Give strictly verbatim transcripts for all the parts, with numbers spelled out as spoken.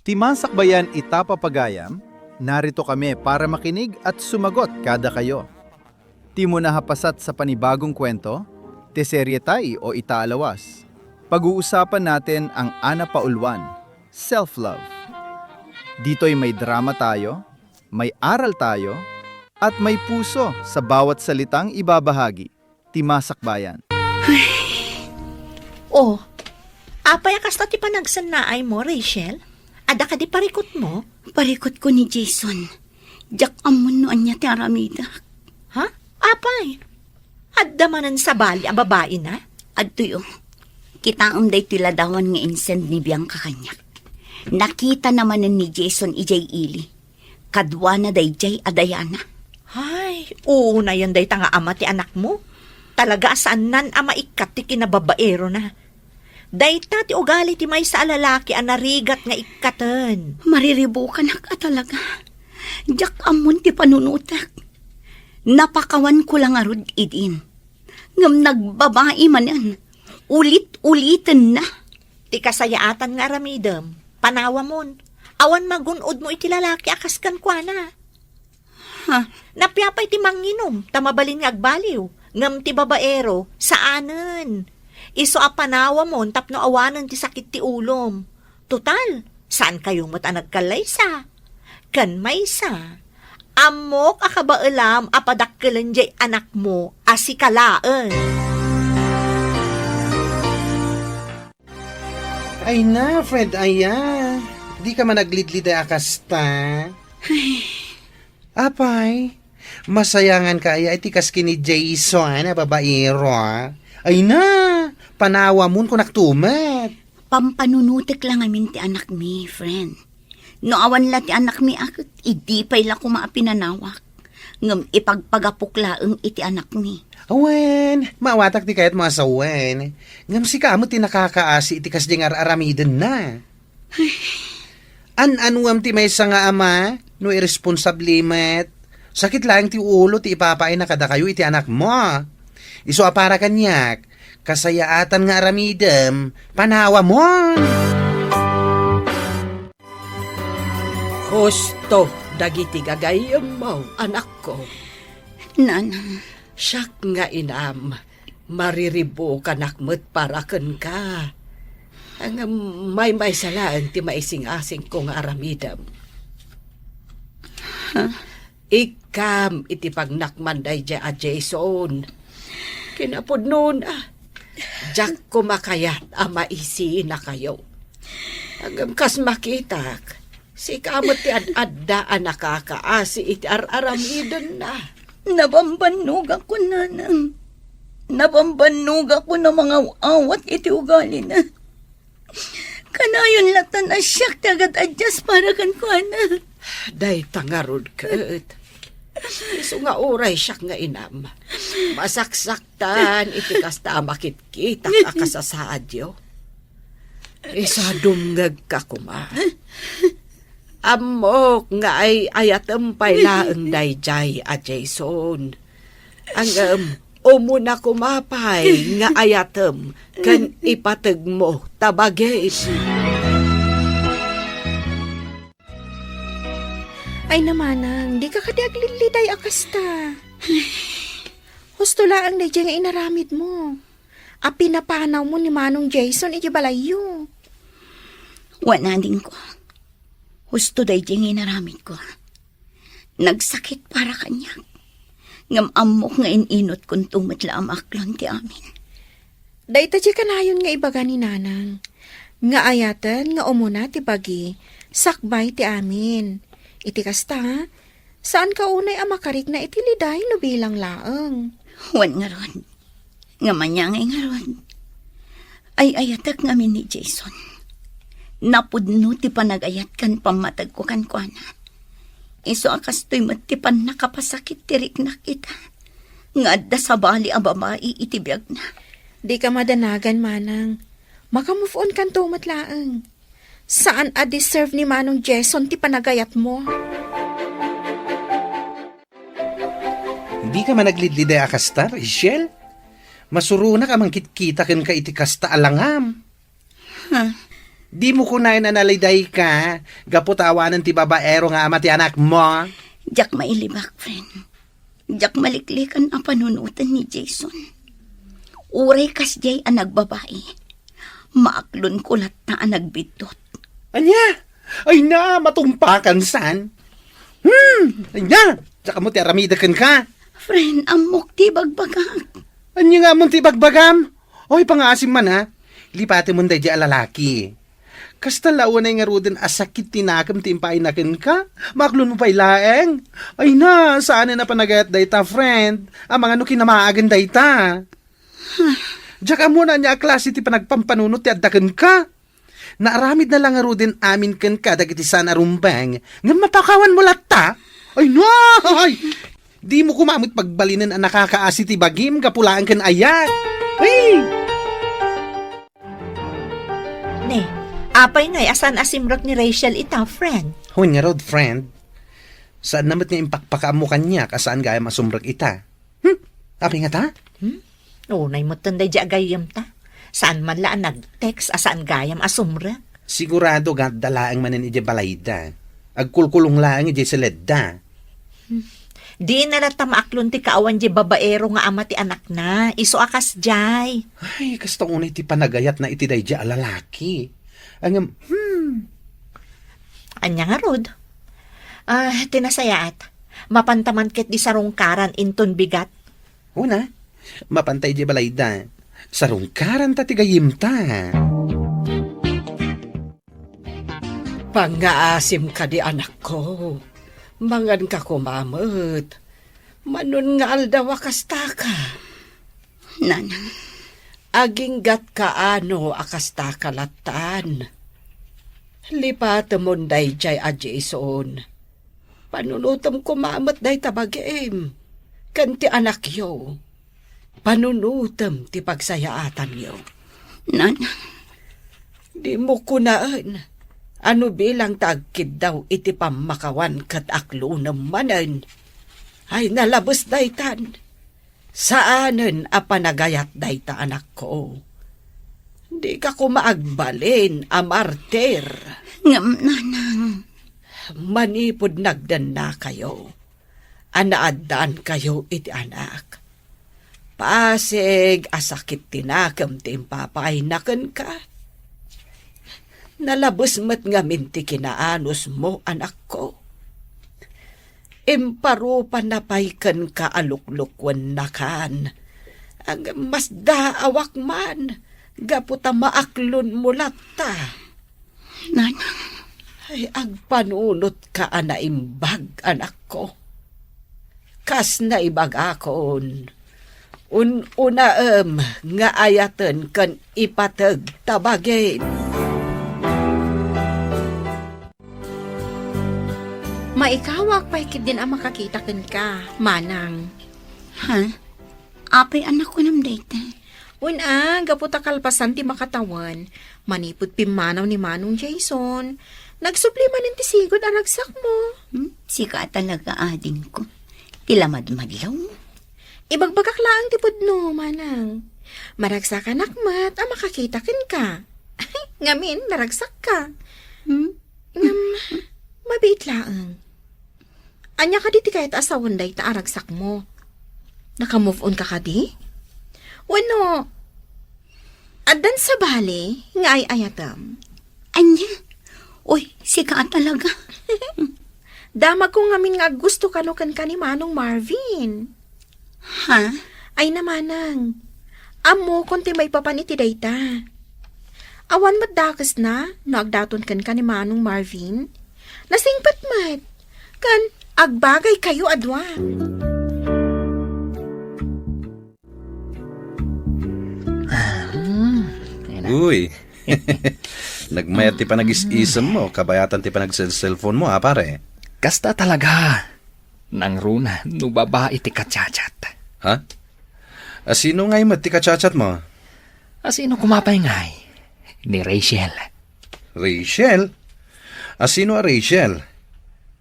Ti masakbayan ita papagayam, narito kami para makinig at sumagot kada kayo. Ti munahapasat sa panibagong kwento, ti serye tayo o ita a lawas. Pag-uusapan natin ang ana pauluan, self-love. Dito'y may drama tayo, may aral tayo, at may puso sa bawat salitang ibabahagi. Ti masakbayan. Oh, apay a kasta ti panagsannaay mo, Rachel? Adda kadi parikut mo? Parikut ko ni Jason. Diak ammon no ania ti aramida. Ha? Apay? Adda manen sabali a babai na? Adtoy, oh. Kitaem daytoy ladawan nga insend ni Bianca kaniak. Nakita na manen ni Jason idiay ili. Kaduana daydiay a Diana. Ay, unayen dayta nga ama ti anakmo. Talaga a saannan a maikkat ti kinababaero na. Dayta ti ugali ti maysa a lalaki a narigat nga ikkaten. Mariribukanak a talaga. Diak ammon ti panunotek. Napakawanko la ngarud idin. Ngem nagbabai manen. Ulit-uliten na. Ti kasayaatan nga aramidem, panawamon. Awan magun-odmo iti lalaki a kas kenkuana. Ha? Napiapay ti manginom, ta mabalin nga agbaliw, ngem ti babaero, saanen. Isu a panawamon tapno awanen ti sakit ti ulom. Total, saan kayo met a nagkallaysa. Ken maysa, ammok a kabaelam a padakkelen diay anakmo a sika laeng. Ay na, Fred, aya. Di ka man naglidliday a kasta. Apay, masayangan ka aya iti kas ken ni Jason a babaero, a? Ay na, panawamon kunak tumet. Pampanunotek la ngamin ti anakmi, friend. No awan la ti anakmi a ket idi pay la koma a pinanawak. Ngem ipagpagapok laeng iti anakmi. Awen, maawatak ti kayatmo a sawen. Ngem sika met ti nakakaasi iti kasdiay nga ar-aramidenna. An-anuem ti maysa nga ama no irresponsable met. Sakit laeng ti ulo ti ipapaayna kadakayo iti anakmo. Isu a para kaniak, kasayaatan nga aramidem, panawamon! Husto dagiti gagayyemmo, anakko. Nanang. Siak nga inam, mariribukanak met para kenka. Ngem maymaysa laeng ti maisingasingko nga aramidem. Ikkam iti pagnakman daydiay a Jason. Kinapudnona, diak koma kayat a maisinakayo. Ngem kas makitak, sika met ti ad-adda a nakakaasi iti ar-aramidenna. Nabambannogakon, nanang. Nabambannogakon a mangaw-awat iti ugalina. Kanayon latta a siak ti agad-addas para kenkuana. Dayta ngarud ket. Isu nga uray siak nga inam, masaksaktan iti kasta a makitkitak a kasasaadyo. Isu a dumngegka koma. Ammok nga ay-ayatem pay laeng daydiay a Jason. Ngem, umuna koma pay nga ayatem ken ipategmo ta bagim. Ay na manang, dika kadi aglilliday a kasta. Husto laeng daydiay nga inaramidmo. A pinapanawmo ni Manong Jason iti balayyo. Wen, adingko. Husto daydiay nga inaramidko. Nagsakit para kaniak. Ngem ammok nga in-inutkonto met la a maaklon ti amin. Dayta ti kanayon nga ibaga ni Nanang, nga ayaten nga umuna ti bagi, sakbay ti amin. Iti kasta, saanka unay a makarikna iti liday no bilang laeng. Wen ngarud, nga maniangay ngarud. Ay-ayatek ngamin ni Jason. Napudno ti panagayat ken pammatagko kenkuana. Isu a kastoy met ti pannakapasakit ti riknak ita, nga adda sabali a babai iti biagna. Dika madanagan, Manang. Maka-move on kanto met laeng. Saan a deserve ni Manong Jason ti panagayatmo. Dika man aglidliday a kasta, Rachel? Masuronak a mangkitkita kenka iti kasta a langam. Ha? Dimo kunaen a nalidayka, gapu ta awanen ti babaero nga ama ti anakmo? Diak mailibak, friend. Diak maliklikan a panunoten ni Jason. Uray kasdiay a nagbabai, maaklonko latta a nagbiddut. Ania? Ay na, matumpakan san? Hmm, ay na, diak ammo ti aramidek kenka. Friend, ammok ti bagbagak. Ania nga ammom ti bagbagam? Oy, pangaasim man, ha? Lipatemon daydiay a lalaki. Kasta la unay ngaruden a sakit ti nakem ti impaayna kenka? Maaklonmo pay laeng? Ay na, saanen a panagayat dayta, friend. Amangan no kinamaagen dayta. Diak ammo no ania a klase ti panagpampanunot ti adda kenka. Naaramidna la ngaruden amin kenka dagiti saan a rumbeng, ngem mapakawanmo latta? Ay, no! Ay! Dimo koma met pagbalinen a nakakaasi ti bagim gapu laeng ken ayat. Ay! Ne, apay ngay a saan a simrek ni Rachel ita, friend? Wen ngarud, friend. Saanna met nga impakpakaammo kaniak a saan gayam a sumrek ita. Hmm? Apay ngata? Hmm? Unay metten daydiay a gayyemta. Saan man la a nag-text a saan gayam a sumrek. Sigurado nga adda laeng manen idiay balayda. Agkulkulong laeng idiay seledda. Hmm. Dina latta maaklon ti kaawan diay babaero nga ama ti anakna. Isu a kasdiay. Ay, kasta unay ti panagayatna iti daydiay a lalaki. Ngem, hmm. Ania ngarud? Ah, ti nasayaat. Mapanta man ketdi sarungkaran inton bigat. Una, mapanta idiay balayda. Sarungkaranta ti gayyemta. Pangngaasim kadi, anakko. Manganka koma met. Mano nga aldaw a kastaka. Nanang. Aginggatka ano a kastaka lattan. Lipatemon daydiay a Jason. Panunotem koma met dayta bagim ken ti anakyo. Panunotem ti pagsayaatanyo. Nanang. Dimo kunaen a no bilang ta agkiddaw iti pammakawan ket aklonem manen. Ay, nalabes daytan. Saanen a panagayat dayta, anakko. Dika koma agbalin a martir. Ngem, nanang. Manipud nagdennakayo a naaddaankayo iti anak. Pasig a sakit ti nakem ti impapaayna kenka. Nalabes met ngamin ti kinaanusmo, anakko. Imparupanna pay kenka a luklukuennakan. Ngem masdaawak man gapu ta maaklonmo latta. Nanang. Ay, agpanunotka a naimbag, anakko. Kas naibagakon, un-unaem nga ayaten ken ipateg ta bagin. Maikawak pay ketdin a makakita kenka, manang. Ha? Apay a nakunam dayta? Wen a, gapu ta kalpasan ti makatawen, manipud pimmanaw ni Manong Jason, nagsubli manen ti sigud a ragsakmo. Hmm? Sika a talaga, adingko. Ti lamadmadlaw. Ibagbagak laeng ti pudno, manang. Maragsakanak met a makakita kenka. Ngamin, naragsakka. Hmm? Ngem, mabiit laeng. Ania kadi ti kayat a sawen dayta a ragsakmo? Naka-move on ka kadi? Wenno, addan sabali nga ay-ayatem? Ania? Uy, sika a talaga. Damagko ngamin nga aggusto kano kenka ni Manong Marvin. Ha? Ay na, manang. Ammokon ti maipapan iti dayta. Awan met dakesna no agdaton kenka ni Manong Marvin. Nasingpet met. Ken agbagaykayo a dua. Ah, ay na. Uy. Nagmayat ti panagis-isem mo, kabayatan ti panagselselpon mo, ha, pare? Kasta talaga. Nangruna no babai ti kachat-chat. Ha? A, sino ngay met ti kachat-chat mo? A, sino koma pay ngay? Ni Rachel. Rachel? A, sino a Rachel?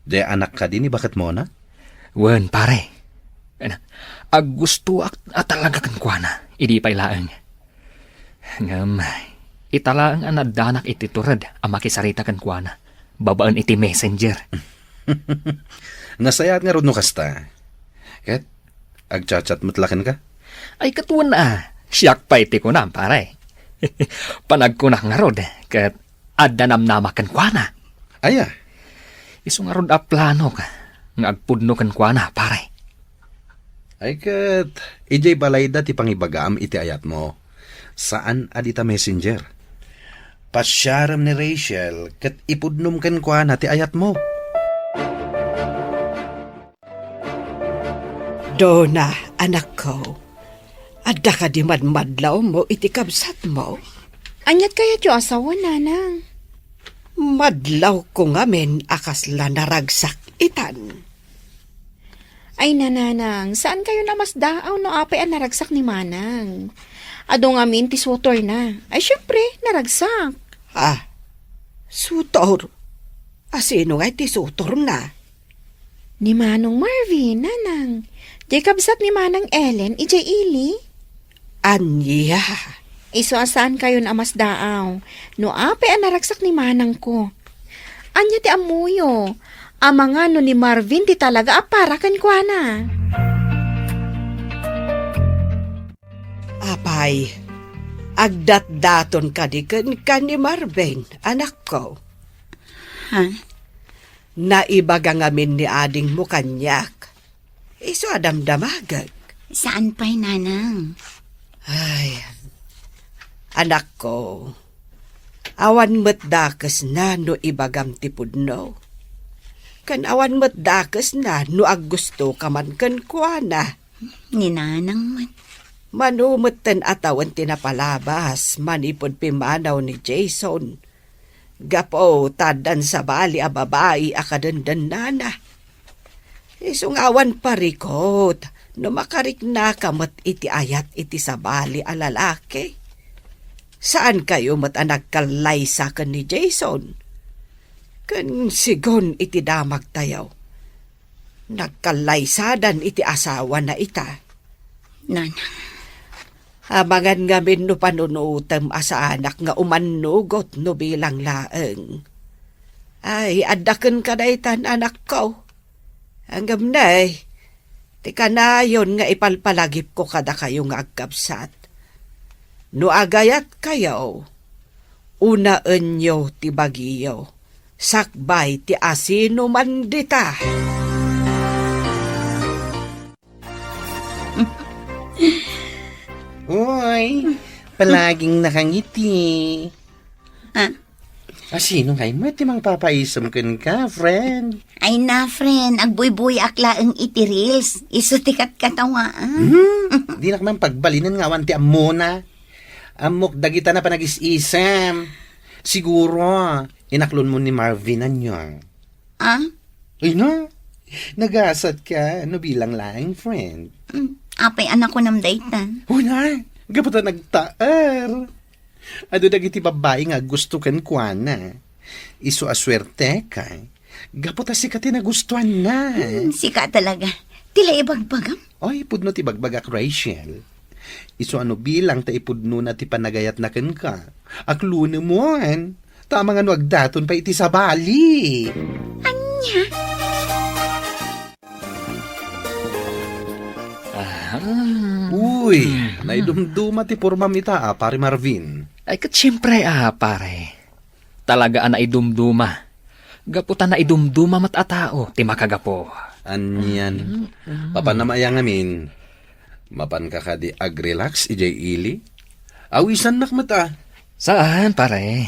Di anak kadi ni baket Mona? Wen, pare. Ana, aggustoak a talaga kenkuana, idi pay laeng. Ngem, Ita laeng a naaddanak iti tured a makisarita kenkuana babaen iti messenger. Nasayaat ngarud no kasta. Ket agchat-chat met la kenka? Ay, ket wen a, siak pay ti kunam, pare. Panagkunak ngarud, ket adda namnama kenkuana. Aya? Isu ngarud a planok nga agpudno kenkuana, pare. Ay ket, idiay balayda ti pangibagam iti ayatmo. Saan a dita messenger. Pasiarem ni Rachel ket ipudnom kenkuana ti ayatmo. Dona, anakko, adda kadi madmadlawmo iti kabsatmo? Aniat kayatyo a sawen, nanang? Madlawko ngamin a kasla naragsak itan. Ay, nanang, saan kayo namasdaaw no apay a naragsak ni manang? Adu ngamin ti sutorna. Ay, syempre, naragsak. Ah, sutor? Asino ngay ti sutorna? Ni Manong Marvin, nanang. Diay kabsat ni Manang Ellen, idiay ili. Ania? Isu a saan kayon a masdaaw no apay a naragsak ni manangko. Ania ti ammoyo? Amangan no ni Marvin ti talaga a para kenkuana. Apay, agdatdaton kadi kenka ni Marvin, anakko? Ha? Naibaga ngamin ni adingmo kaniak. Isu a damdamagek. Saan pay, nanang? Ay, anakko, awan met dakesna no ibagam ti pudno. Ken awan met dakesna no aggustoka man kenkuana. Ni nanang met. Mano metten a tawen ti napalabas manipud pimmanaw ni Jason. Gapu ta addan sabali a babai a kadendennana. Isu nga awan parikut no makariknaka met iti ayat iti sabali a lalaki. Saan kayo met a nagkallaysa ken ni Jason? Ken sigun iti damagtayo, nagkallaysadan iti asawana ita. Nanang. Amangan ngamin no panunotem a saanak nga umannugot no bilang laeng. Ay, adda kenka daytan, anakko. Ngem ne, ti kanayon nga ipalpalagipko kadakayo nga agkabsat. No agayatkayo, unaenyo ti bagiyo, sakbay ti asinoman dita. Uy, palaging nakangiti. Ah? Asino ngay met ti mangpapaisem kenka, friend? Ay na, friend, agbuybuyaak laeng iti reels. Isu ti katkatawaan. Hmm? Dinak man pagbalinen nga awan ti ammona. Ammok dagita na panagis-isem. Siguro, inaklonmo ni Marvin, ania? Ah? Ay na, nagasatka no bilang laeng, friend. Mm, apay a nakunam dayta? Uy na, gapu ta nagtaer. Adu dagiti babbai nga aggusto kenkuana. Isu a suerteka. Gapu ta sika ti nagustuanna. Hmm, sika talaga. Ti la ibagbagam? Oy, pudno ti bagbagak, Rachel. Isu a no bilang ta ipudnona ti panagayatna kenka. Aklonemon. Ta amangan no agdaton pay iti sabali. Ania? Aha. Uy, hmm, naidumduma ti pormam ita, a, Pare Marvin. Ay, ket siempre, a, pare. Talaga a naidumduma. Gapu ta naidumduma met a tao ti makagapu. Anian. Mm, mm. Papanam aya ngamin? Mapanka kadi agrelax idiay ili? Awisannak met a. Saan, pare.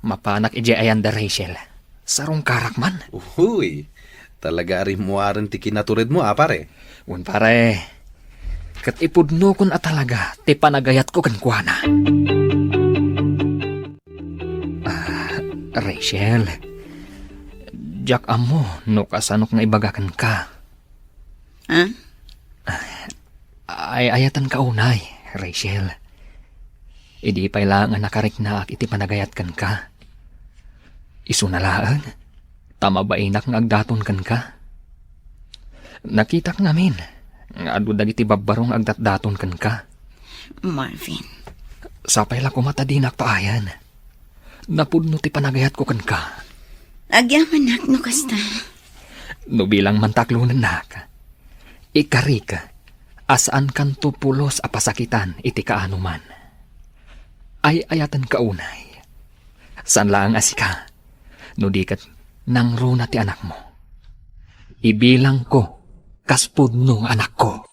Mapanak idiay ayan da Rachel. Sarungkarak man. Uy, talaga a rimmuaren ti kinaturedmo, a, pare. Wen, pare. Ket ipudnokon a talaga ti panagayatko kenkuana. Ah, Rachel, diak ammo no kasanok nga ibaga kenka. Ah? Ay-ayatenka unay, Rachel. Idi pay laeng a nakariknaak iti panagayat kenka. Isuna laeng, ta mabainak nga agdaton kenka. Nakitak ngamin nga adu dagiti babbaro nga agdatdaton kenka. Marvin. Sapay la koma ta dinak paayan. Napudno ti panagayatko kenka. Agyamanak no kasta. No bilang mantaklonennak, ikarik a saankanto pulos a pasakitan iti kaanoman. Ay-ayatenka unay. Saan laeng a sika, no di ket nangruna ti anakmo. Ibilangko kas pudno nga anakko.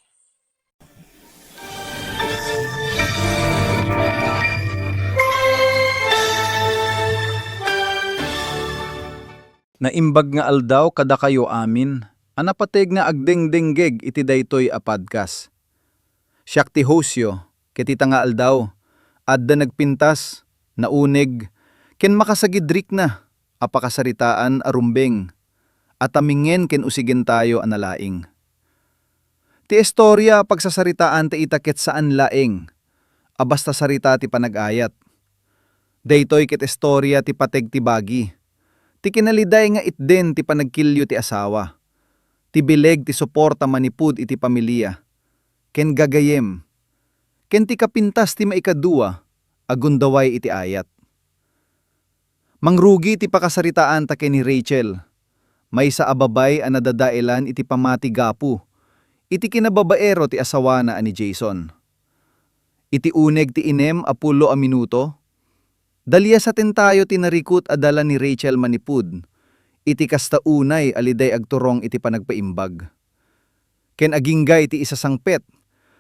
Naimbag nga aldaw kadakayo amin a napateg nga agdengdenggeg iti daytoy a podcast. Siak ti hostyo, ket ita nga aldaw, adda nagpintas, nauneg, ken makasagidrikna a pakasaritaan a rumbeng a tamingen ken usigentayo a nalaing. Ti istoria a pagsasaritaan ta ita ket saan laeng a basta sarita ti panagayat. Daytoy ket istoria ti pateg ti bagi, ti kinaliday nga itden ti panagkilio ti asawa, ti bileg ti suporta manipud iti pamilia, ken gagayem, ken ti kapintas ti maikadua a gundaway iti ayat. Mangrugi ti pakasaritaan ta ken ni Rachel, maysa a babay a nadadaelan iti pamati gapu iti kinababaero ti asawana a ni Jason. Iti uneg ti inem a pulo a minuto, daliasatentayo ti narikut a dala ni Rachel manipud iti kasta unay a liday agturong iti panagpaimbag. Ken aginggay ti isasangpet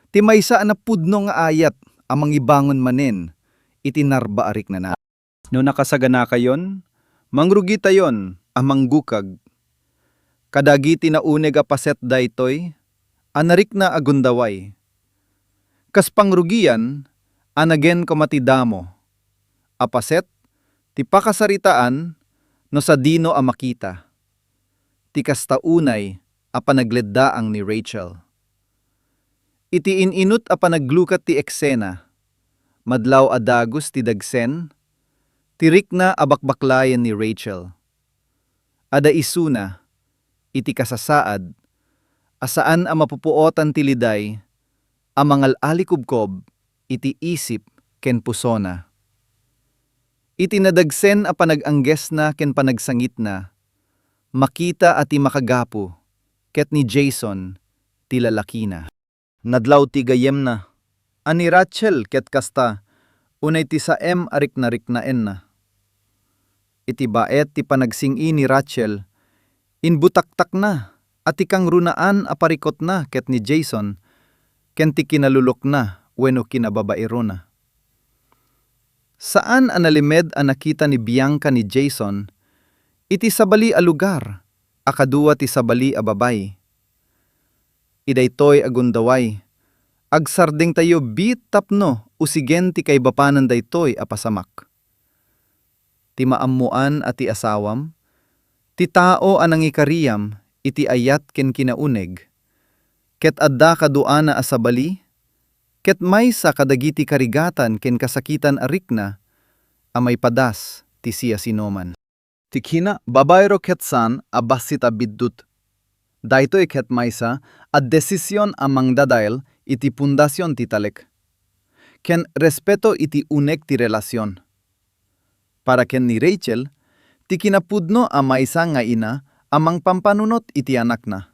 ti maysa a napudno nga ayat a mangibangon manen iti narba a riknana. No nakasaganakayon, mangrugitayon a manggukag. Kadagiti nauneg a paset daytoy a narikna a gundaway. Kas pangrugian, anagen koma ti damo a paset ti pakasaritaan no sadino a makita ti kasta unay a panagleddaang ni Rachel. Iti in-inut a panaglukat ti eksena, madlaw a dagus ti dagsen ti rikna a bakbaklayen ni Rachel. Adda isuna iti kasasaad a saan a mapupuotan ti liday a mangal-alikubkob iti isip ken pusona. Iti nadagsen a panag-anggesna ken panagsangitna, makita a ti makagapu ket ni Jason ti lalakina. Nadlaw ti gayyemna a ni Rachel ket kasta unay ti saem a riknariknaenna. Iti baet ti panagsing-i ni Rachel, imbutaktakna a ti kangrunaan a parikutna ket ni Jason ken ti kinalulokna wenno kinababaerona. Saan a nalimed a nakita ni Bianca ni Jason iti sabali a lugar a kadua ti sabali a babay. Idaytoy a gundaway, agsardengtayo biit tapno usigen ti kaibapanan daytoy a pasamak. Ti maammoan a ti asawam, ti tao a nangikariam iti ayat ken kinauneg, ket adda kaduana a sabali, ket maysa kadagiti karigatan ken kasakitan a rikna a maipadas ti siasinoman. Ti kinababaero ket saan a bassit a biddut. Daytoy ket maysa a desision a mangdadael iti pundasion ti talek ken respeto iti uneg ti relasion. Para ken ni Rachel, ti kinapudno a maysa nga ina a mangpampanunot iti anakna.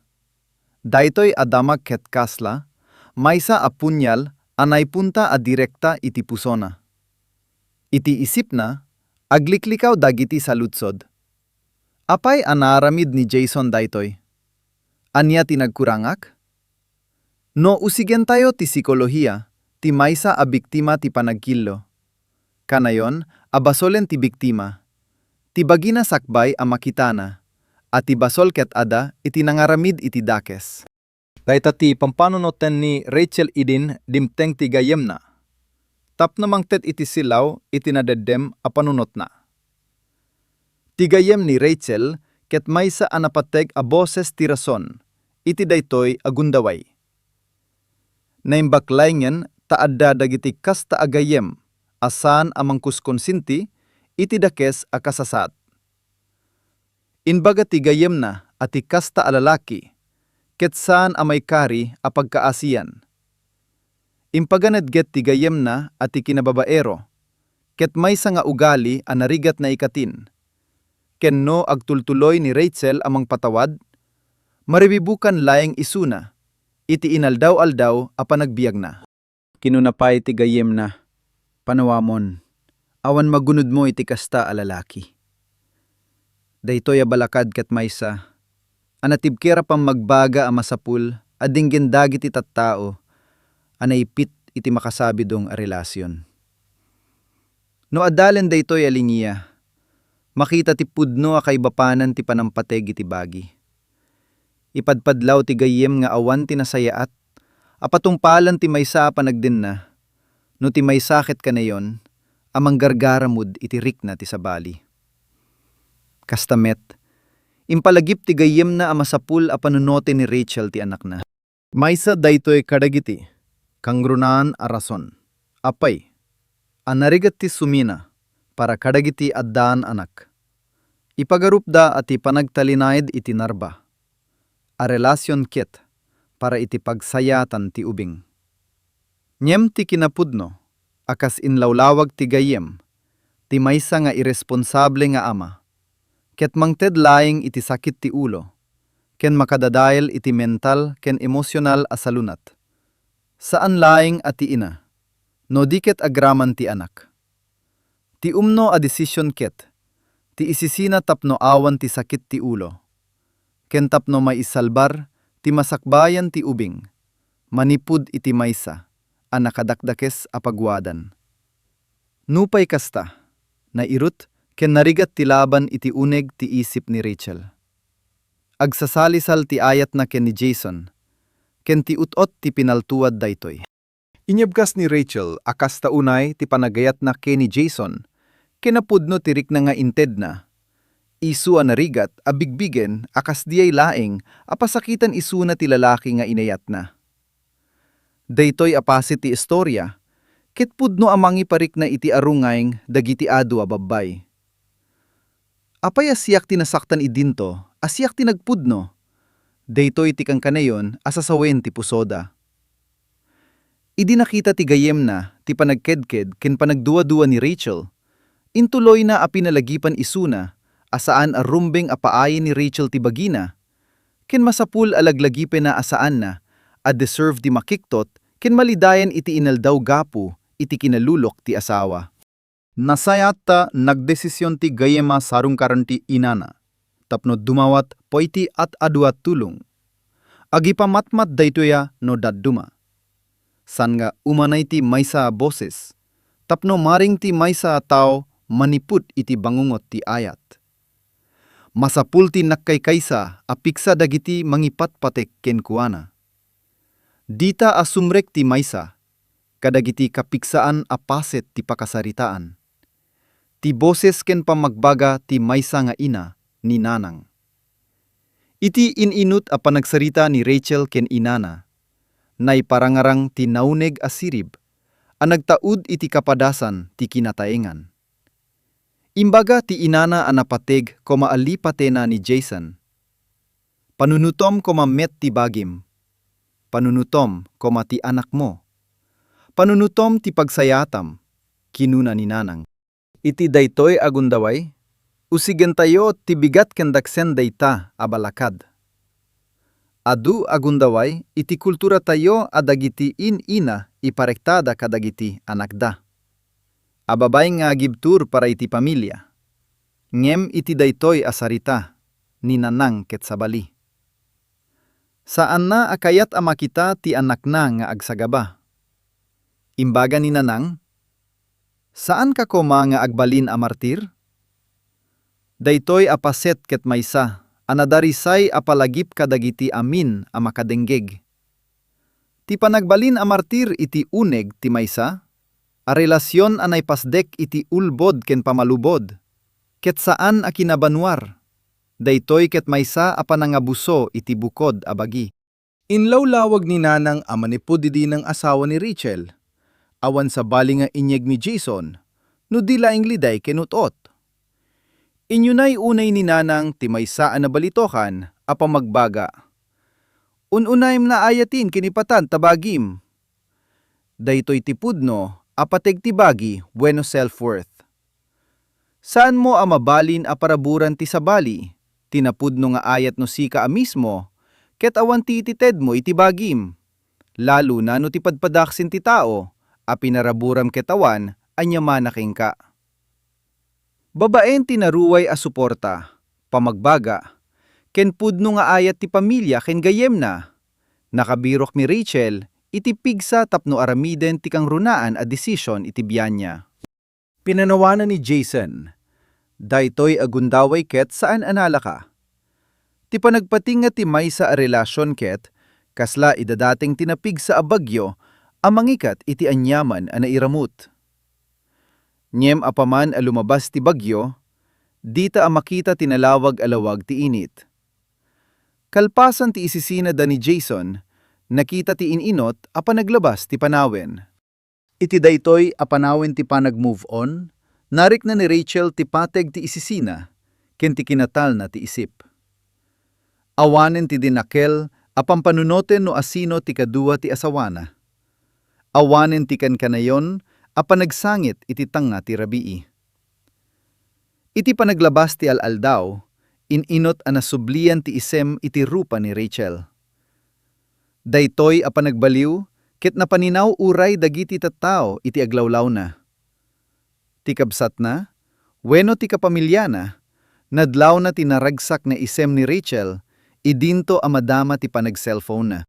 Daytoy a damag ket kasla maysa a punyal a naipunta a direkta iti pusona. Iti isipna, agliklikaw dagiti saludsod. Apay a naaramid ni Jason daytoy? Ania ti nagkurangak? No usigentayo ti psikolohiya ti maysa a biktima ti panagkillo, kanayon a basolen ti biktima ti bagina sakbay a makitana a ti basol ket adda iti nangaramid iti dakes. Dayta ti pampanunoten ni Rachel idin dimteng ti gayyemna tapno mangted iti silaw iti nadeddem a panunotna. Ti gayyem ni Rachel ket maysa a napateg a boses ti rason iti daytoy a gundaway. Naimbag laengen ta adda dagiti kasta a gayyem a saan a mangkuskonsenti iti dakes a kasasaad. Imbaga ti gayyemna a ti kasta a lalaki ket saan a maikari a pagkaasian. Impaganedget ti gayyemna a ti kinababaero, ket maysa nga ugali a narigatna ikatin. Ken no agtultuloy ni Rachel a mangpatawad, maribibukan laeng isuna iti inaldaw-aldaw a panagbiagna. Kinuna pay ti gayyemna, "Panawamon, awan magunodmo iti kasta a lalaki." Daytoy a balakad ket maysa a natibker a pammagbaga a masapul a denggen dagiti tattao a naipit iti makasabidong a relasion. No adalen daytoy a linia, makita ti pudno a kaibapanan ti panampateg iti bagi. Ipadpadlaw ti gayyem nga awan ti nasayaat a patungpalan ti maysa a panagdenna, no ti maysa ket kanayon a manggargaramud iti rikna ti sabali. Kasta met, impalagip ti gayyemna a masapul a panunoten ni Rachel ti anakna. Maysa daytoy kadagiti kangrunaan a rason, apay, a narigat ti sumina para kadagiti addaan anak. Ipagarupda a ti panagtalinaed iti narba a relasion ket para iti pagsayaatan ti ubing. Ngem ti kinapudno a kas inlawlawag ti gayyem ti maysa nga irresponsable nga ama, ket mangted laeng iti sakit ti ulo ken makadadael iti mental ken emosional a salunat. Saan laeng a ti ina, no di ket agraman ti anak. Ti umno a desisyon ket ti isisina tapno awan ti sakit ti ulo, ken tapno maisalbar ti masakbayan ti ubing manipud iti maysa a nakadakdakes a paguadan. Nupay kasta, nairut ken narigat ti laban iti uneg ti isip ni Rachel. Agsasalisal ti ayatna ken ni Jason, ken ti ut-ot ti pinaltuad daytoy. Inyebkas ni Rachel a kasta unay ti panagayatna ken ni Jason, ken napudno ti rikna nga intedna. Isu a narigat a bigbigen a kasdiay laeng a pasakitan isuna ti lalaki nga inayatna. Daytoy a paset ti istoria, ket pudno a mangiparikna iti arungaeng dagiti adu a babbay. Apay a siak ti nasaktan idinto, a siak ti nagpudno? Daytoy ti kankanayon a sasawen ti pusoda. Idi nakita ti gayyemna ti panagkedked ken panagduadua ni Rachel, intuloyna a pinalagipan isuna a saan a rumbeng a paayen ni Rachel ti bagina, ken masapul a laglagipenna a saanna a deserve ti makiktot ken malidayan iti inaldaw gapu iti kinalulok ti asawa. Nasayaat ta nagdesision ti gayyem a sarungkaren ti inana tapno dumawat pay ti ad-adu a tulong. Agipamatmat daytoy a no dadduma. Saan nga umanay ti maysa a boses tapno maring ti maysa a tao manipud iti bangungot ti ayat. Masapul ti nagkaykaysa a piksa dagiti mangipatpatek kenkuana. Dita a sumrek ti maysa kadagiti kapiksaan a paset ti pakasaritaan. Ti boses ken pammagbaga ti maysa nga ina ni Nanang. Iti in-inut a panagsarita ni Rachel ken inana, naiparangarang ti nauneg a sirib a nagtaud iti kapadasan ti kinataengan. Imbaga ti inana a napateg koma a lipatena ni Jason, "Panunutom koma met ti bagim. Panunutom koma ti anakmo. Panunutom ti pagsayaatam," kinuna ni Nanang. Iti daytoy a gundaway, usigentayo ti bigat ken daksen dayta a balakad. Adu a gundaway iti kulturatayo a dagiti in-ina iparektada kadagiti anakda. A babay nga agibtur para iti pamilia. Ngem iti daytoy a sarita, ni Nanang ket sabali. Saanna a kayat a makita ti anakna nga agsagaba. Imbaga ni Nanang, "Saanka koma nga agbalin a martir?" Daytoy a paset ket maysa a nadarisay a palagip kadagiti amin a makadenggeg. Ti panagbalin a martir iti uneg ti maysa a relasion a naipasdek iti ulbod ken pamalubod, ket saan a kinabanwar. Daytoy ket maysa a panangabuso iti bukod a bagi. Inlawlawag ni Nanang a manipud idi nang asawa ni Rachel. Awan sabali nga inyeg ni Jason no di laeng liday ken ut-ot. Inyunay unay ni Nanang ti maysa a nabalitokan a pammagbaga. "Un-unayem nga ayaten ken ipatan ta bagim." Daytoy ti pudno a pateg ti bagi wenno self-worth. Saanmo a mabalin a paraburan ti sabali, ti napudno nga ayat no sika a mismo, ket awan ti ititedmo iti bagim. Lalo na no ti padpadaksin ti tao a pinaraburam ket awan aniamana kenka. Babaen ti naruay a suporta, pamagbaga, ken pudno nga ayat ti pamilia ken gayyemna. Nakabirok ni Rachel iti pigsa tapno aramiden ti kangrunaan a desisyon iti bianna. Pinanawana ni Jason, daytoy a gundaway ket saan a nalaka. Ti panagpatinga ti maysa a relasion ket kasla idadateng ti napigsa a bagyo a mangikat iti aniaman a nairamut. Ngem apaman a lumabas ti bagyo, dita a makita ti nalawag a lawag ti init. Kalpasan ti isisina da ni Jason, nakita ti in-inot a panaglabas ti panawen. Iti daytoy a panawen ti panag-move on, narikna ni Rachel ti pateg ti isisina ken ti kinatalna ti isip. Awanen ti dinakkel a pampanunoten no asino ti kadua ti asawana. Awanen ti kankanayon a panagsangit iti tanga ti rabii. Iti panaglabas ti al-aldaw, in-inot a nasublian ti isem iti rupa ni Rachel. Daytoy a panagbaliw ket napaninaw uray dagiti tattao iti aglawlawna. Ti kabsatna, wenno ti kapamiliana, nadlawna ti naragsak nga isem ni Rachel idinto a madama ti panag-cellphone-na.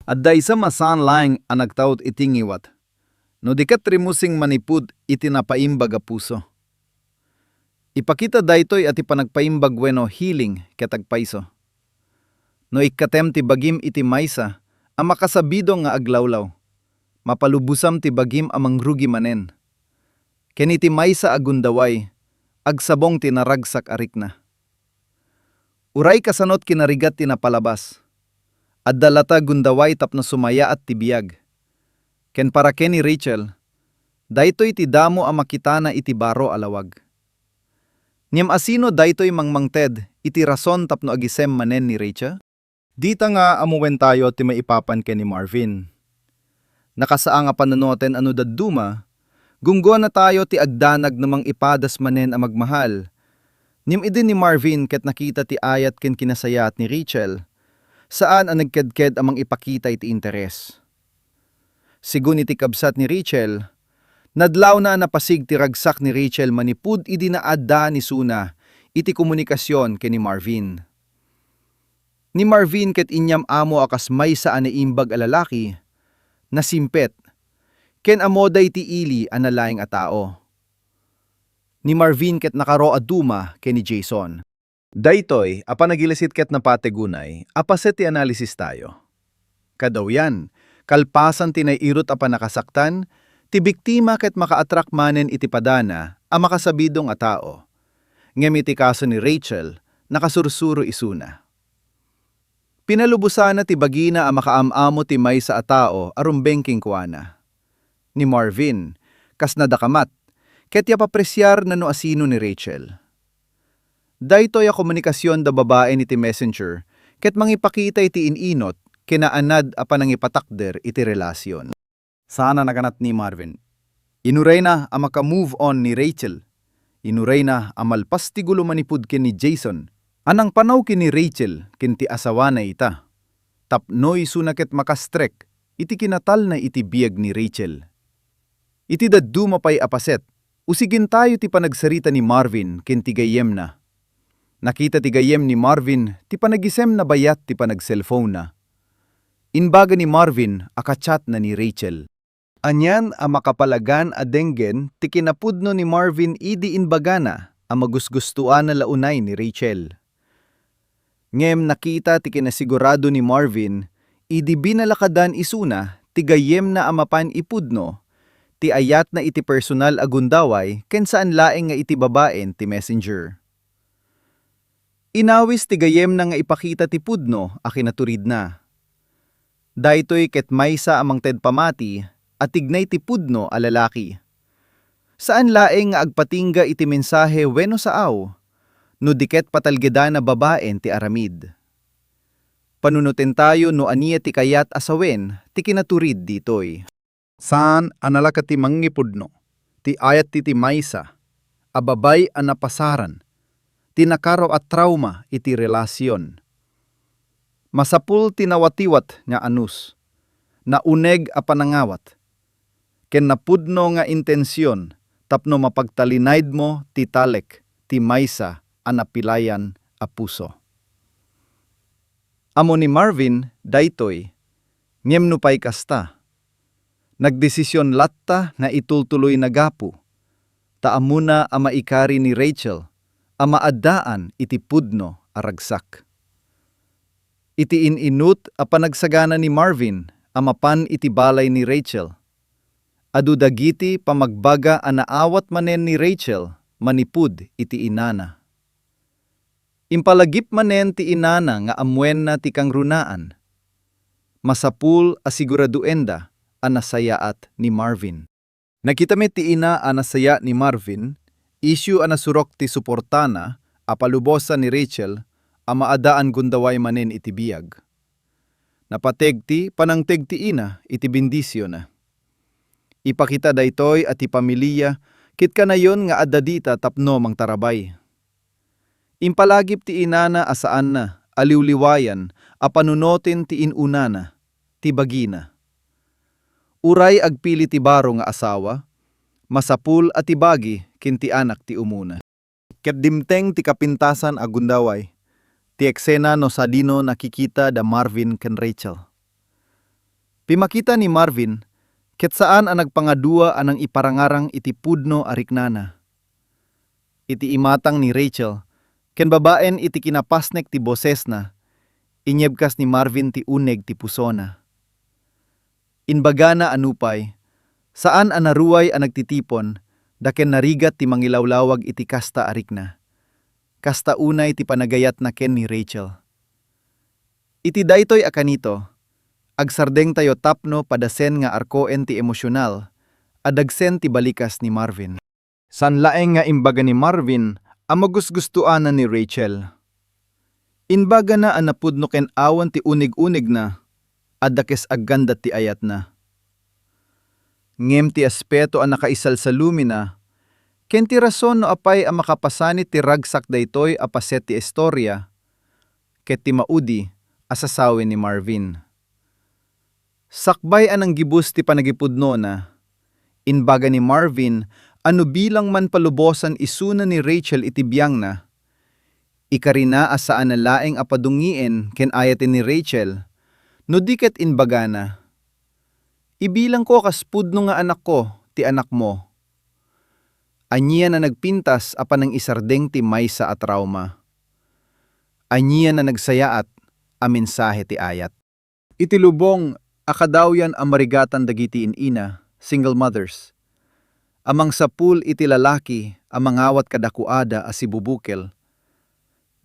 Adda isem a saan laeng a nagtaud iti ngiwat, no di ket rimusing manipud iti napaimbag a puso. Ipakita daytoy a ti panagpaimbag wenno healing ket agpayso. No ikkatem ti bagim iti maysa a makasabidong nga aglawlaw, mapalubosam ti bagim a mangrugi manen. Ken iti maysa a gundaway, agsabong ti naragsak a rikna. Uray kasano ti kinarigat ti napalabas, adda latta gundaway tapno sumayaat ti biag. Ken para ken ni Rachel, daytoy ti damo a makitana iti baro a lawag. Ngem asino daytoy mangmangted iti rason tapno agisem manen ni Rachel? Dita nga ammoentayo ti maipapan ken ni Marvin. Nakasaa nga panunoten a no dadduma, gunggonatayo ti agdanag no mangipadas manen a magmahal. Ngem idi ni Marvin ket nakita ti ayat ken kinasayaat ni Rachel, saan a nagkedked a mangipakita iti interes. Sigun iti kabsat ni Rachel, nadlawna a napasig ti ragsak ni Rachel manipud idi naaddan isuna iti komunikasion ken ni Marvin. Ni Marvin ket inyam-amo a kas maysa a naimbag a lalaki, nasimpet, ken ammoda iti ili a nalaing a tao. Ni Marvin ket nakaro a duma ken ni Jason. Daytoy a panagilasit ket napateg unay a paset ti analisis tayo. Kadawian, kalpasan ti nairut a pannakasaktan, ti biktima ket makaatrak manen iti padana a makasabidong a tao. Ngem iti kaso ni Rachel, nakasursuro isuna. Pinalubosana ti bagina a makaam-amo ti maysa a tao a rumbeng kenkuana. Ni Marvin, kas nadakamat, ket yapapresiarna no asino ni Rachel. Daytoy a komunikasion da babaen iti messenger ket mangipakita iti in-inot ken naanad a panangipatakder iti relasion. Saan a naganat ni Marvin. Inurayna a maka-move on ni Rachel. Inurayna a malpas ti gulo manipud ken ni Jason a nangpanaw ken ni Rachel ken ti asawana ita. Tapno isuna ket makastrek iti kinatalna iti biag ni Rachel. Iti dadduma pay a paset, usigentayo ti panagsarita ni Marvin ken ti gayyemna. Nakita ti gayyem ni Marvin ti panagisemna bayat ti panag-cellphone-na. Imbaga ni Marvin a ka-chat-na ni Rachel. Anian a makapalagan a denggen ti kinapudno ni Marvin idi imbagana a magusgustoana la unay ni Rachel. Ngem nakita ti kinasigurado ni Marvin idi binalakadan isuna ti gayyemna a mapan ipudno ti ayatna iti personal a gundaway ken saan laeng nga iti babaen ti messenger. Inawis ti gayyemna nga ipakita ti pudno a kinaturidna. Daytoy ket maysa a mangted pamati a tignay ti pudno a lalaki. Saan laeng nga agpatingga iti mensahe wenno saaw, no di ket patalgedana babaen ti aramid. Panunotentayo no ania ti kayat a sawen ti kinaturid ditoy. Saan a nalaka ti mangipudno ti ayat ti, ti maysa a babay a napasaran ti nakaro a trauma iti relasion. Masapul ti nawatiwat nga anus, nauneg a panangawat, ken napudno nga intension tapno mapagtalinaedmo ti talek ti maysa a napilayan a puso. Ammo ni Marvin daytoy, ngem nupay kasta, nagdesision latta nga itultuloyna gapu ta ammona a maikari ni Rachel a maaddaan iti pudno a ragsak. Iti in-inut a panagsagana ni Marvin a mapan iti balay ni Rachel, adu dagiti pamagbaga a naawat manen ni Rachel manipud iti inana. Impalagip manen ti inana nga ammoenna ti kangrunaan. Masapul a siguraduenda a nasayaat ni Marvin. Nakita met ti ina a nasayaat ni Marvin, issu a nasurok ti suportana a palubosan ni Rachel a maaddaan gundaway manen iti biag. Napateg ti panangteg ti ina iti bendisionna. Ipakita daytoy a ti pamilia ket kanayon nga adda dita tapno mangtarabay. Impalagip ti inana a saanna a liwliwayan a panunoten ti in-unana, ti bagina. Uray agpili ti baro nga asawa, masapul a ti bagi ken ti anak ti umuna. Ket dimteng ti kapintasan a gundaway ti eksena no sadino nakikita da Marvin ken Rachel. Pimakita ni Marvin ket saan a nagpangadua a nangiparangarang iti pudno a riknana. Iti imatang ni Rachel ken babaen iti kinapasnek ti bosesna, inyebkas ni Marvin ti uneg ti pusona. Inbagana a nupay, saan a naruay a nagtitipon da ken narigat ti mangilawlawag iti kasta a rikna. Kasta unay ti panagayatna ken ni Rachel. Iti daytoy a kanito, agsardengtayo tapno padasen nga arkoen ti emosional a dagsen ti balikas ni Marvin. Saan laeng nga imbaga ni Marvin a magusgustoanan ni Rachel. Imbagana a napudno ken awan ti uneg-unegna, a dakes aggandat ti ayatna. Ngem ti aspeto a nakaisalsalumina, ken ti rason no apay a makapasanit ti ragsak daytoy a paset ti istoria, ket ti maudi a sasawen ni Marvin. Sakbay a nanggibus ti panagipudnona, imbaga ni Marvin a no bilang man palubosan isuna ni Rachel iti biangna, ikarina a saan a laeng a padungien ken ayaten ni Rachel, no di ket imbagana, "Ibilangko kas pudno nga anakko ti anakmo." Ania a nagpintas a panangisardeng ti maysa a trauma? Ania a nagsayaat a mensahe ti ayat? Iti lubong a kadawyan a marigatan dagiti in-ina, single mothers, a mangsapul iti lalaki a mangawat kadakuada a sibubukel,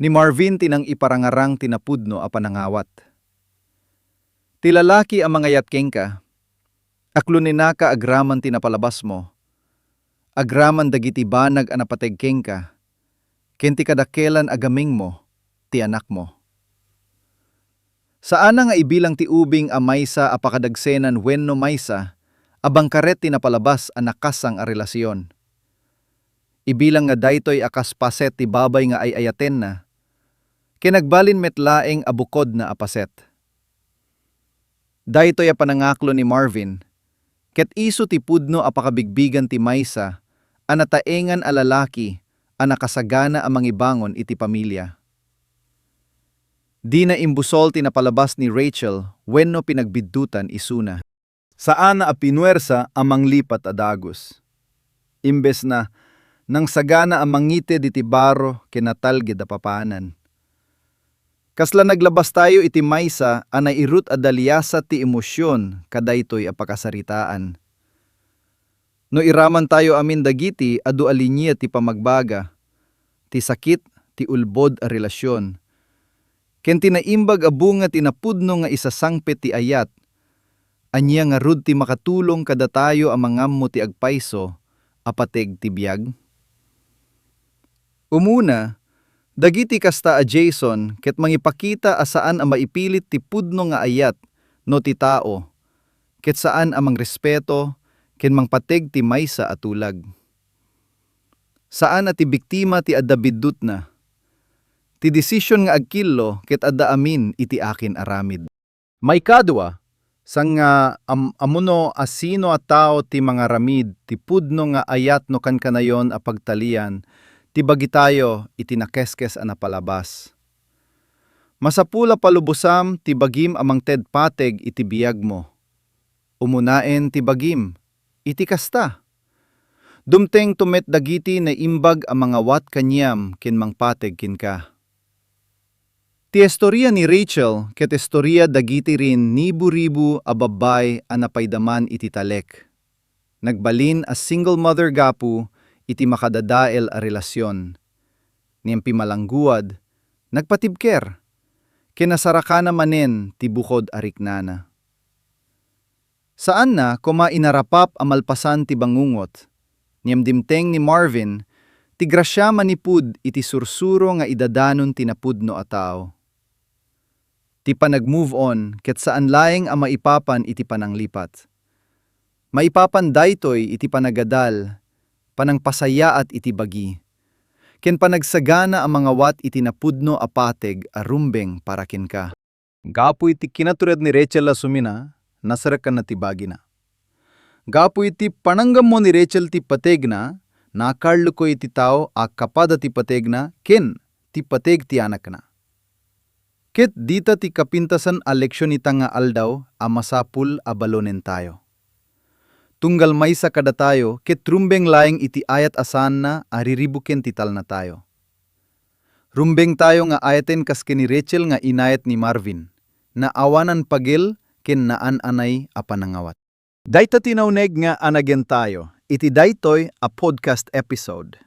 ni Marvin ti nangiparangarang ti napudno a panangawat. Ti lalaki a mangayat kenka, akluninaka agraman ti napalabasmo, agraman dagiti banag a napateg kenka, ken ti kadakkelan a gamengmo, ti anakmo. Saana nga ibilang ti ubing a maysa a pakadagsenan wenno maysa a bangkaret ti napalabas a nakasang a relasion. Ibilang nga daytoy a kas paset ti babay nga ay-ayatenna, ken agbalin met laeng a bukodna a paset. Daytoy a panangaklo ni Marvin, ket isu ti pudno a pakabigbigan ti maysa a nataengan a lalaki a nakasagana a mangibangon iti pamilia. Dina imbusol ti napalabas ni Rachel wenno pinagbiddutan isuna. Saana a pinuersa a manglipat a dagus. Imbesna, nangsagana a mangited iti baro ken natalged a papanan. Kasla naglabastayo iti maysa a nairut a daliasat ti emosion kadaytoy a pakasaritaan. No iramantayo amin dagiti adu a linia ti pamagbaga, ti sakit, ti ulbod a relasion, ken ti naimbag a bunga ti napudno nga isasangpet ti ayat, ania ngarud ti makatulong kadatayo a mangammo ti agpayso a pateg ti biag? Umuna, dagiti kasta a Jason ket mangipakita a saan a maipilit ti pudno nga ayat no ti tao, ket saan a mangrespeto ken mangpateg ti maysa a tulag. Saan a ti biktima ti adda biddutna. Ti desisyon nga agkillo ket adda amin iti akin aramid. Maikadua, saan nga am-, ammono a sino a tao ti mangaramid ti pudno nga ayat no kankanayon a pagtalian ti bagitayo iti nakeskes a napalabas. Masapul a palubosam ti bagim a mangted pateg iti biagmo. Umunaen ti bagim iti kasta. Dumtengto met dagiti naimbag a mangawat kaniam ken mangpateg kenka. Ti istoria ni Rachel ket istoria dagiti rinribu-ribu a babbai a napaidaman iti talek. Nagbalin a single mother gapu iti makadadael a relasyon. Ngem pimalangguad, nagpatibker, ken nasarakana manen ti bukod a riknana. Saanna koma inarapap a malpasan ti bangungot, ngem dimteng ni Marvin ti grasia manipud iti sursuro nga idadanon ti napudno a tao. Ti panag-move on ket saan laeng a maipapan iti pananglipat. Maipapan daytoy iti panagadal, panangpasayaat iti bagi, ken panagsagana a mangawat iti napudno a pateg a rumbeng para kenka. Gapu iti kinaturiad ni Rachel a sumina, nasarekkanna ti bagina. Gapu iti pananggammo ni Rachel ti pategna, nakarleko iti tao a kapada ti pategna ken ti pateg ti anakna. Ket dita ti kapintasan a leksion ita nga aldaw a masapul a balonentayo. Tunggal maysa kadatayo ket rumbeng laeng iti ayat a saanna a riribuken ti talnatayo. Rumbengtayo nga ayaten kas ken ni Rachel nga inayat ni Marvin, naawanan pagil ken naan-anay a panangawat. Dayta ti nauneg nga anagentayo iti daytoy a podcast episode.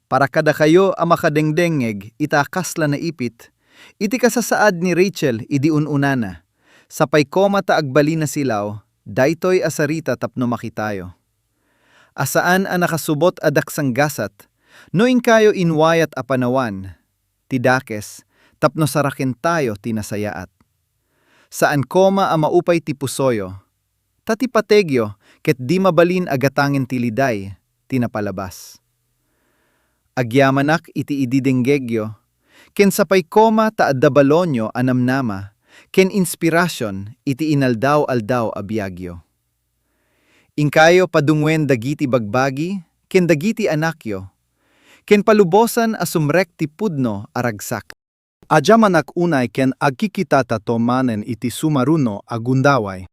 Para kadakayo a makadengdengngeg ita a kasla naipit, iti kasasaad ni Rachel idi un-unana, sapay koma ta agbalin a silaw, daytoy a sarita tapno makitayo a saan a nakasubot a daksanggasat no inkayo inwayat a panawan ti dakes tapno sarakentayo ti nasayaat. Saan koma a maupay ti pusoyo, ta ti pategyo ket di mabalin a gatangen ti liday ti napalabas. Agyamanak iti idi denggegyo, ken sapay koma ta adda balonyo a namnama ken inspirasion iti inaldaw-aldaw a biagyo. Inkayo padungwen dagiti bagbagi ken dagiti anakyo, ken palubosan a sumrek ti pudno a ragsak. Agyamanak unay ken agkikitatato manen iti sumaruno a gundaway.